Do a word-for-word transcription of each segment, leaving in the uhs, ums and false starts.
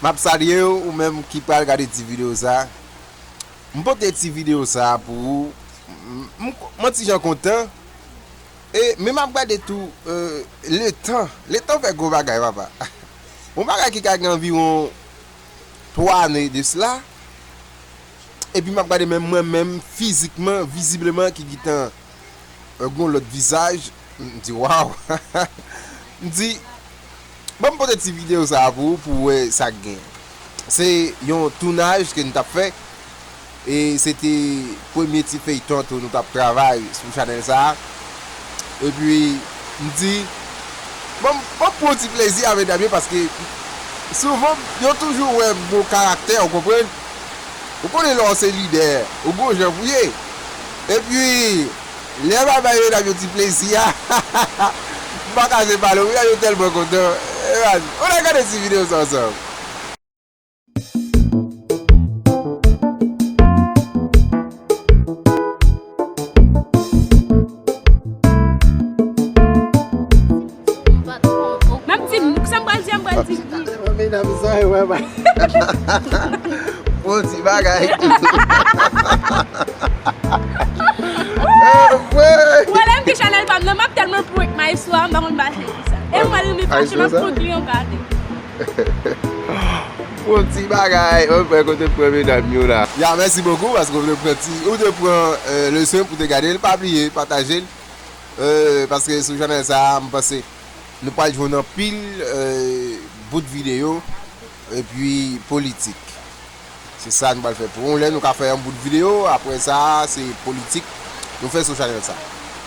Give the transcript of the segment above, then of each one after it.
M ap salye w, ou menm ki pral gade ti videyo sa. M pote ti videyo sa pou ou. M, m, mwen ti jan kontan. E, men m ap gade tou, euh, letan. Letan fè gwo bagay, papa. Yon bagay ki ka gen anviwon twa ane de sila. Epi m ap gade menm mwen menm fizikman, vizibleman, ki gentan, euh, gon lòt vizaj. M di, waw! M di, ban m pote ti videyo sa a pou ou, pou w wè sa k gen. Se yon tounaj ke n t ap fè. E se te premye ti feyton tou nou t ap travay sou chanèl sa a. Epi, m di, ban m, ban m pran ti plezi a, medam yo, paske souvan, yo toujou wè m gon karaktè, ou konprann? Ou konnen lè w se lidè, ou gon jan pou ye. Epi, lè m ap bay medam yo ti plezi a, m pa kache pale, medam yo tèlman kontan. E, ann al gade ti videyo sa ansanm. M ap di, sa m pral di a, m pral di. Medam sa, e wè, ba. Bon ti bagay. Wè lè m ki chanèl pa m nan, m ap tèlman prank Maestro a, m pa konn pa fè sa. E mwen li fache, m ap prank li an gade. Bon ti bagay, mwen fè kote pran medam yo la. Ya, mèsi bokou paske w te pran ti, ou te pran, euh, leson pou te gade l, pa bliye pataje l. Euh, paske sou chanèl sa a, m panse nou pral jwenn anpil, euh, bout videyo epi politik. Se sa nou pral fè pou yon lè, nou ka fè yon bout videyo, apre sa, se politik nou fè sou chanèl sa.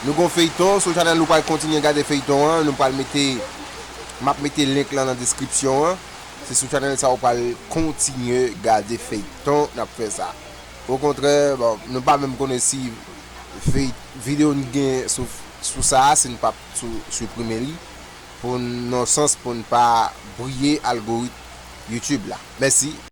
Nou gon feyton sou chanèl, nou pral kontinye gade feyton an, nou pral mete, m ap mete link lan nan deskripsyon an. Se sou chanèl sa ou pral kontinye gade feyton n ap fè sa. Okontrè, bon, nou pa menm konnen si fey-, videyo n gen sou, sou sa a, si n p ap sou, siprime li, pou n, nan sans pou n pa briye algoritm YouTube la. Mèsi.